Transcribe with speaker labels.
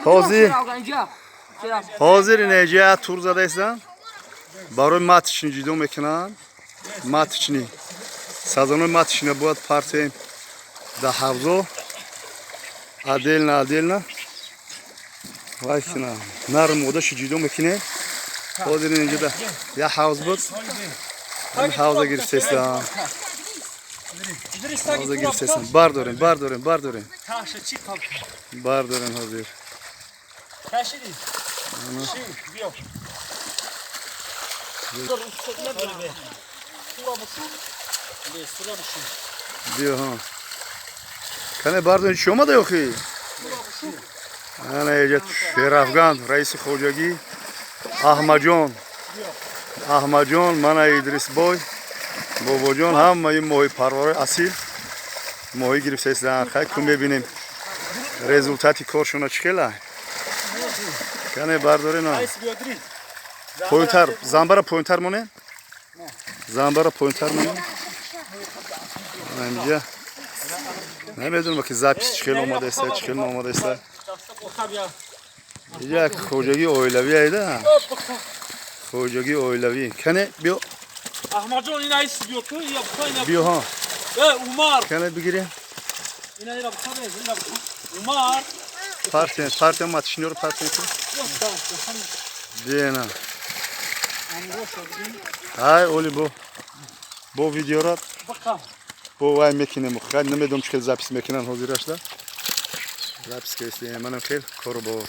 Speaker 1: Ҳозир ҳозир инеҷа тур задаистанд, барои маточный ҷудо мекунанд. Маточный сазанои маточный бояд партем да ҳавзо отдельно, отдельно вай кунам. Нару модаши ҷудо мекунем. Ҳозир инҷа як ҳавз буд, ҳамин ҳавза гирифтаистам, ҳавза гирифтаистам. Бардорем, бардорем, бардорем, бардорем ҳозир.
Speaker 2: Кашидӣ? Ши, биё.
Speaker 1: Биё, ҳа, кане бардорем. Чӣ омада ёхи? Ана еҷа Шерафган, раиси хоҷагӣ, Аҳмаҷон, Аҳмаҷон, мана Идрисбой, Бобоҷон, ҳамаи моҳипарварои асил моҳӣ гирифтаистанд. Хай, ку мебинем результати коршона чӣ хела. Кане бардорем. Поинтар замбара, поинтар монем, замбара поинтар монем. Инҷа намедонам, ки запись чӣ хел омадаиста, чӣ хел наомадаиста. Як хоҷагии оилавӣ айда, хоҷагии оилавӣ. Кане биё.
Speaker 2: Аҳмадҷон, ина ис, биё ту, ия буха, ина.
Speaker 1: Биё, ҳа.
Speaker 2: Э, Умар.
Speaker 1: Кане бигирем.
Speaker 2: Ина, ина буха, ина буха. Умар.
Speaker 1: Партен, партен, маточный ро партен ку. Биена. Ай, оли бо видеора бо вай мекунем. Хай, намедонам, чӣ хел запись мекунанд. Ҳозирашда запись кестем. Манам хел кору бор.